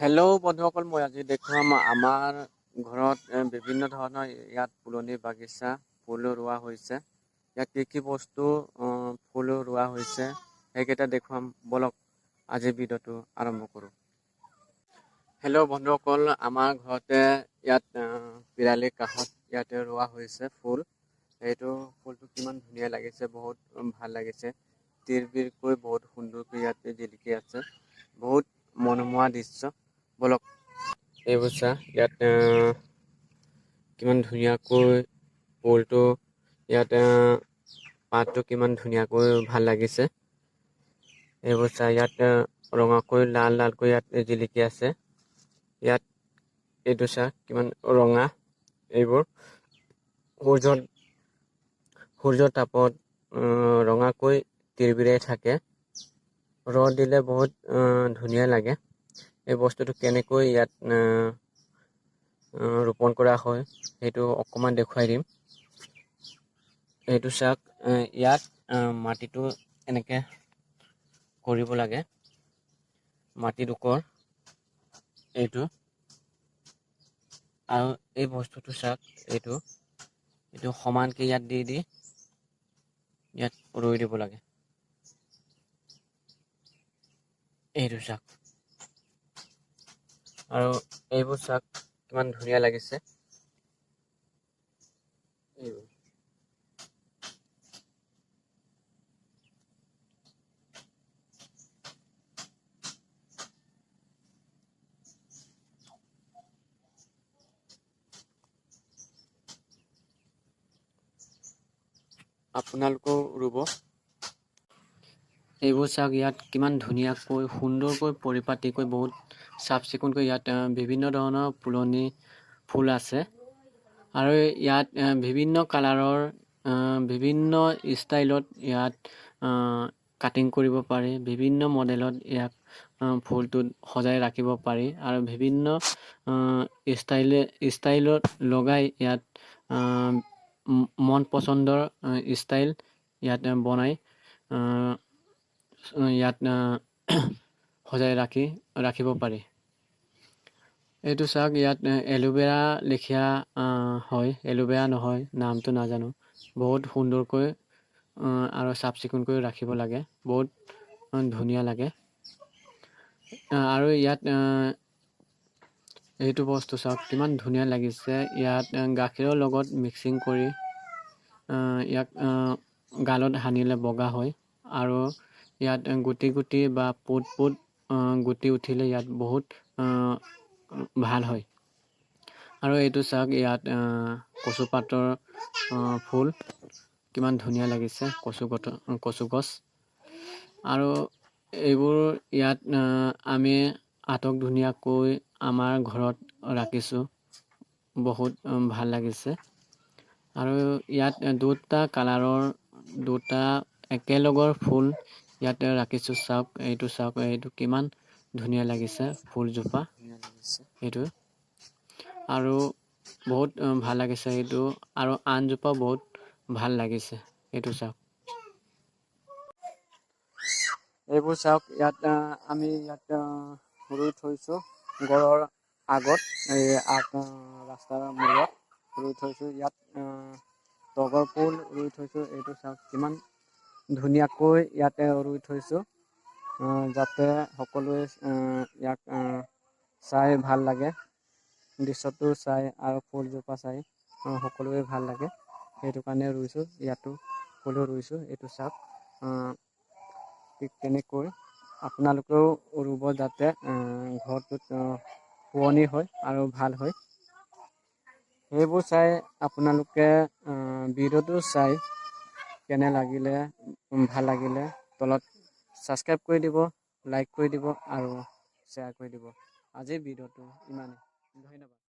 Hello' বন্ধুসকল, মই আজি দেখুৱাম আমাৰ ঘৰত বিভিন্ন ধৰণৰ ইয়াত ফুলনি বাগিচা ফুল ৰোৱা হৈছে। ইয়াত কি কি বস্তু ফুল ৰোৱা হৈছে সেইকেইটা দেখুৱাম। ব'লক, আজি ভিডিঅ'টো আৰম্ভ কৰোঁ। হেল্ল' বন্ধুসকল, আমাৰ ঘৰতে ইয়াত পিৰালিৰ কাষত ইয়াতে ৰোৱা হৈছে ফুল। এইটো ফুলটো কিমান ধুনীয়া লাগিছে, বহুত ভাল লাগিছে। তিৰবিৰকৈ বহুত সুন্দৰকৈ ইয়াতে জিলিকি আছে, বহুত মনোমোহা দৃশ্য। ব'লক, এইবোৰ চা, ইয়াত কিমান ধুনীয়াকৈ ফুলটো, ইয়াত পাতটো কিমান ধুনীয়াকৈ ভাল লাগিছে। এইবোৰ চা, ইয়াত ৰঙাকৈ লাল লালকৈ ইয়াত জিলিকি আছে। ইয়াত এইটো চা, কিমান ৰঙা। এইবোৰ সূৰ্যৰ তাপত ৰঙাকৈ তিৰবিৰাই থাকে। ৰ'দ দিলে বহুত ধুনীয়া লাগে। এই বস্তুটো কেনেকৈ ইয়াত ৰোপণ কৰা হয় সেইটো অকণমান দেখুৱাই দিম। এইটো চাওক, ইয়াত মাটিটো এনেকৈ কৰিব লাগে, মাটিডোখৰ এইটো। আৰু এই বস্তুটো চাওক, এইটো এইটো সমানকৈ ইয়াত দি দি ইয়াত ৰুই দিব লাগে। এইটো চাওক, আৰু এইবোৰ চাওক কিমান ধুনীয়া লাগিছে। এইবোৰ আপোনালোকেও ৰুব। এইবোৰ চাওক, ইয়াত কিমান ধুনীয়াকৈ সুন্দৰকৈ পৰিপাটিকৈ বহুত চাফ চিকুণকৈ ইয়াত বিভিন্ন ধৰণৰ ফুলনি ফুল আছে। আৰু ইয়াত বিভিন্ন কালাৰৰ বিভিন্ন ষ্টাইলত ইয়াত কাটিং কৰিব পাৰি, বিভিন্ন মডেলত ইয়াক ফুলটোত সজাই ৰাখিব পাৰি। আৰু বিভিন্ন ষ্টাইলত লগাই ইয়াত মন পচন্দৰ ষ্টাইল ইয়াত বনাই ইয়াত সজাই ৰাখিব পাৰি। এইটো চাওক, ইয়াত এলোভেৰা লেখীয়া হয়, এলোভেৰা নহয়, নামটো নাজানো। বহুত সুন্দৰকৈ আৰু চাফ চিকুণকৈ ৰাখিব লাগে, বহুত ধুনীয়া লাগে। আৰু ইয়াত এইটো বস্তু চাওক কিমান ধুনীয়া লাগিছে। ইয়াত গাখীৰৰ লগত মিক্সিং কৰি ইয়াক গালত সানিলে বগা হয়। আৰু ইয়াত গুটি গুটি বা পোট পোট গুটি উঠিলে ইয়াত বহুত ভাল হয়। আৰু এইটো চাওক, ইয়াত কচুপাতৰ ফুল কিমান ধুনীয়া লাগিছে, কচু গছ। আৰু এইবোৰ ইয়াত আমি আটক ধুনীয়াকৈ আমাৰ ঘৰত ৰাখিছোঁ, বহুত ভাল লাগিছে। আৰু ইয়াত দুটা কালাৰৰ দুটা একেলগৰ ফুল ইয়াত ৰাখিছোঁ। চাওক, এইটো চাওক, এইটো কিমান ধুনীয়া লাগিছে ফুলজোপা এইটো। আৰু বহুত ভাল লাগিছে এইটো। আৰু আনজোপা বহুত ভাল লাগিছে, এইটো চাওক। এইবোৰ চাওক, ইয়াত আমি ইয়াত ৰুই থৈছোঁ ঘৰৰ আগত, এই আগ ৰাস্তাৰ মূৰত ৰুই থৈছোঁ। ইয়াত তগৰ ফুল ৰুই থৈছোঁ। এইটো চাওক কিমান ধুনীয়াকৈ ইয়াতে ৰুই থৈছোঁ, যাতে সকলোৱে ইয়াক চাই ভাল লাগে, দৃশ্যটো চাই আৰু ফুলজোপা চাই সকলোৱে ভাল লাগে, সেইটো কাৰণে ৰুইছোঁ। ইয়াতো ফুলো ৰুইছোঁ। এইটো চাওক, ঠিক তেনেকৈ আপোনালোকেও ৰুব, যাতে ঘৰটোত শুৱনি হয় আৰু ভাল হয়। সেইবোৰ চাই আপোনালোকে ভিডিঅ'টো চাই কেনে লাগিলে, ভাল লাগিলে তলত ছাবস্ক্ৰাইব কৰি দিব, লাইক কৰি দিব আৰু শ্বেয়াৰ কৰি দিব। আজিৰ ভিডিঅ'টো ইমানেই, ধন্যবাদ।